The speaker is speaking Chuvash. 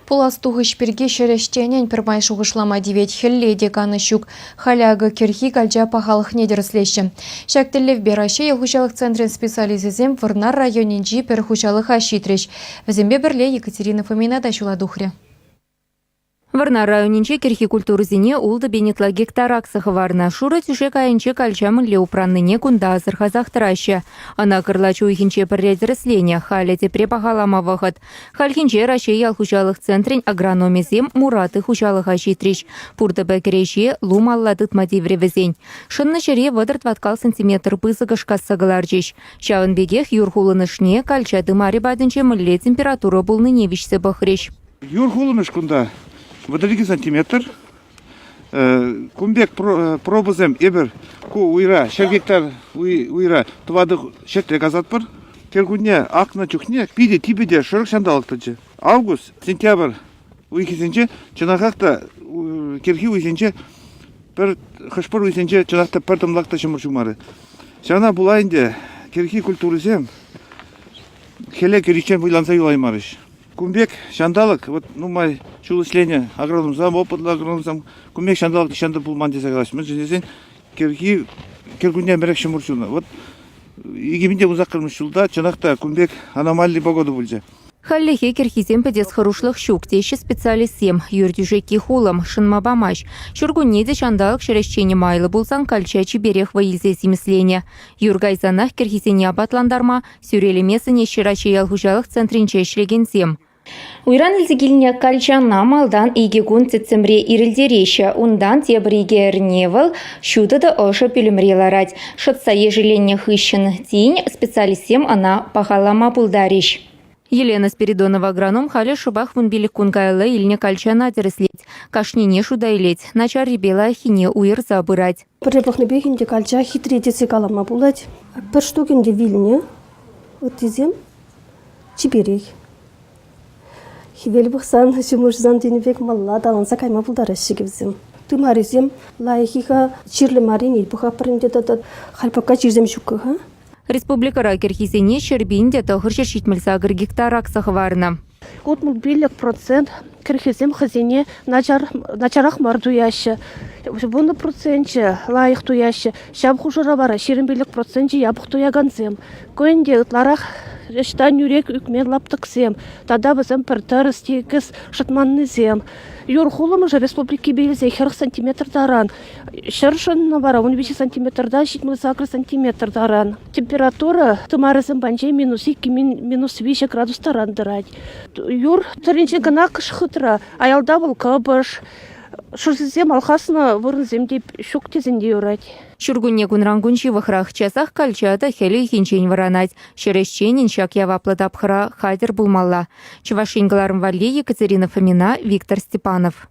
Пулас тухӑҫ пирки ҫӗр ӗҫченӗн пӗрмай шухӑшлама тивет, хӗлле те канӑҫ ҫук. Халӗ акӑ кӗрхи калча пахалӑхне тӗрӗслеҫҫӗ. Ҫак тӗллевпе Раҫҫей ял хуҫалӑх центрӗн специалисчӗсем Вӑрнар районӗнчи пӗр хуҫалӑха ҫитрӗҫ. Вӗсемпе пӗрле Екатерина Фомина та ҫула тухрӗ. Вӑрнар районӗнче кӗрхи культурӑсене 6 000 ытла гектар акса хӑварнӑ. Шурӑ тӳшек айӗнче калча мӗнле упраннине кунта асӑрхасах тӑраҫҫӗ. Ӑна кӑрлач уйӑхӗнче пӗрре тӗрӗсленӗ, халӗ тепре пахалама вӑхӑт. Хальхинче Раҫҫей ял хуҫалӑх центрӗн агрономӗсем Мураты хуҫалӑха ҫитрӗҫ. Пуртӑпа кӗреҫе лум алла тытма тиврӗ вӗсен. Шӑннӑ ҫӗре 30 тӑваткал сантиметр пысӑкӑш касса кӑларчӗҫ. Ҫавӑн пекех юр хулӑнӑшне калча тымарӗ патӗнче мӗнле температура пулнине виҫсе пӑхрӗҫ. Юр хулӑнӑш кунта 32 сантиметр. Кун пек пробӑсем эпир ку уйра 100 гектар уйра тӑватӑ ҫӗртре касатпӑр. Кӗркунне акнӑ чухне питӗ типӗ те шӑрӑх ҫанталӑк тӑчӗ. Август, сентябрь уйӑхӗсенче чӑнахах та кӗрхи уйсенче пӗр хӑш-пӗр уйсенче чӑнах та пӗр тӑмлак та ҫумӑр ҫумарӗ. Ҫавна пула ӗнтӗ кӗрхи культурӑсем хӗле кӗриччен вӑйланса юлаймарӗҫ. Кун пек ҫанталӑк, вот нумай ҫул ӗҫленӗ агрономсем, опытлӑ агрономсем, кун пек ҫанталӑк нихҫан та пулман тесе калаҫҫӗ. Мӗншӗн тесен кӗрхи кӗркунне ӗмӗрех ҫумӑр ҫунӑ. Вот 2018 ҫулта чӑнах та кун пек аномальный погода пулчӗ. Хальлӗхе кӗрхисем пӗтес хӑрушлӑх ҫук теҫҫӗ специалистсем. Юр тӳшекки хулӑм, шӑнма памасть. Ҫуркунне те ҫанталӑк ҫӗр ӗҫченӗ майлӑ пулсан калча чиперех вӑй илсе симӗсленӗ. Юр кайсанах кӗрхисене апатлантарма, сӳрелеме сӗнеҫҫӗ Раҫҫей ял хуҫалӑх центрӗнче ӗҫлекенсем. Уйран илсе килнӗ калчана малтан икӗ кун тӗттӗмре ирӗлтереҫҫӗ. Унтан тепӗр икӗ эрне вӑл ҫутӑ та ӑшӑ пӳлӗмре ларать. Шӑтса ешӗлленнӗ хыҫҫӑн тин специалистсем ӑна пахалама пултарӗҫ. Елена Спиридонова агроном халӗ шӑпах 15 кун каялла илнӗ калчана тӗрӗслет. Кашнине шута илет, начаррипе лайӑххине уйӑрса пырать. Пӗрре пӑхнипех ӗнтӗ калча хитре тесе калама пулать. Пӗр штук ӗнтӗ вилнӗ, ыттисем чиперех. Хӗвел пӑхсан, ҫумӑр ҫусан тенӗ пек малалла аталанса кайма пултараҫҫӗ вӗсем. Тымарӗсем лайӑх-и-ха, чирлӗ мар-и, пӑхатпӑр ӗнтӗ тата. Халь пока чирсем ҫуккӑ-ха. Республикӑра кӗрхисене 10978 гектар акса хӑварнӑ. 65% кӗрхисем хӑйсене начарах мар туяҫҫӗ. 10 проценчӗ лайӑх туяҫҫӗ. Ҫав хушӑра вара 25 проценчӗ япӑх туякансем. Ку ӗнтӗ ытларах ӑҫта нӳрек ӳкмен лаптӑксем тата вӗсем пӗр тӗрӗс тикӗс шӑтманнисем. Юр хулӑмӑшӗ республикипе илсе 40 сантиметр таран. Ҫӗр шӑннӑ вара 13 сантиметрта 78 сантиметр таран. Температура тымарӗсем патӗнче минус 2, минус 3 градус таран тӑрать. Юр тӑрринчен кӑна хытра, аялта вӑл кӑпӑш. Шӑршисем алхаснӑ вырӑнсем те ҫук тесен те юрать. Ҫуркунне кунран-кун ҫывӑхрах часах калча та хӗл ыйхинчен вӑранать. Ҫӗр ӗҫченӗн ҫак яваплӑ тапхӑра хатӗр пулмалла. Чӑваш Ен кӑларӑм валли Екатерина Фомина, Виктор Степанов.